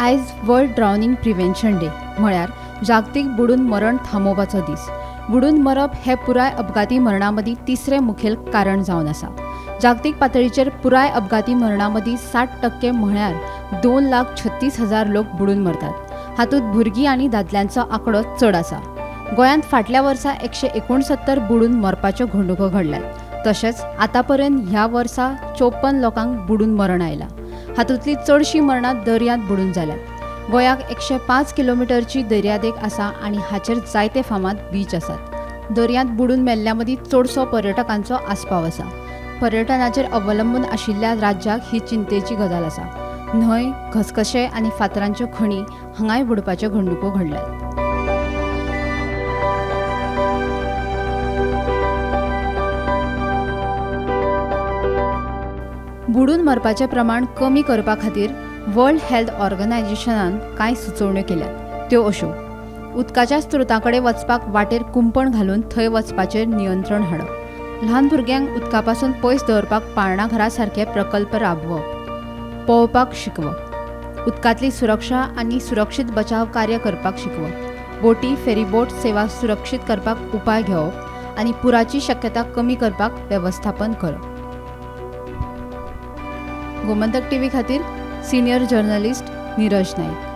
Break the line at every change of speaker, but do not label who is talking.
आयज world ड्रावनिंग prevention day म्हळ्यार जागतीक बुडून मरण थांबोवपाचो दीस. बुडून मरप हे पुराय अपघाती मरणा मदीं तिसरें मुखेल कारण जावन आसा. जागतीक पातळीचेर पुराय अपघाती मरणा मदीं 60% म्हळ्यार 2,36,000 लोक बुडून मरतात. हातूंत भुरगीं आनी दादल्यांचो आंकडो चड आसा. गोंयांत फाटल्या वर्सा 169 बुडून मरपाच्यो घडणुको घडल्यात. तशेंच आतां पर्यंत ह्या वर्सा 54 लोकांक बुडून मरण आयलां. हातूंतली चडशीं मरणां दर्यांत बुडून जाल्यात. गोंयाक 105 किलोमिटरची दर्यादेग आसा आनी हाचेर जायते फामाद बीच आसात. दर्यांत बुडून मेल्ल्या मदीं चडसो पर्यटकांचो आस्पाव आसा. पर्यटनाचेर अवलंबून आशिल्ल्या राज्याक ही चिंतेची गजाल आसा. न्हंय, घसघशे आनी फातरांच्यो खणी हांगाय बुडपाच्यो घडणुको घडल्यात. बुडून मरपाचें प्रमाण कमी करपा खातीर वर्ल्ड हेल्थ ऑर्गनायझेशनान कांय सुचोवण्यो केल्यात. त्यो अश्यो: उदकाच्या स्त्रोता कडेन वचपाक वाटेर कुंपण घालून थंय वचपाचेर नियंत्रण हाडप, ल्हान भुरग्यांक उदका पासून पयस दवरपाक पाळणाघरा सारके प्रकल्प राबोवप, पोंवपाक शिकवप, उदकांतली सुरक्षा आनी सुरक्षीत बचाव कार्य करपाक शिकवप, बोटी फेरीबोट सेवा सुरक्षीत करपाक उपाय घेवप आनी पुराची शक्यता कमी करपाक वेवस्थापन करप. गोमंतक टीव्ही खातीर सिनियर जर्नलिस्ट नीरज नाईक.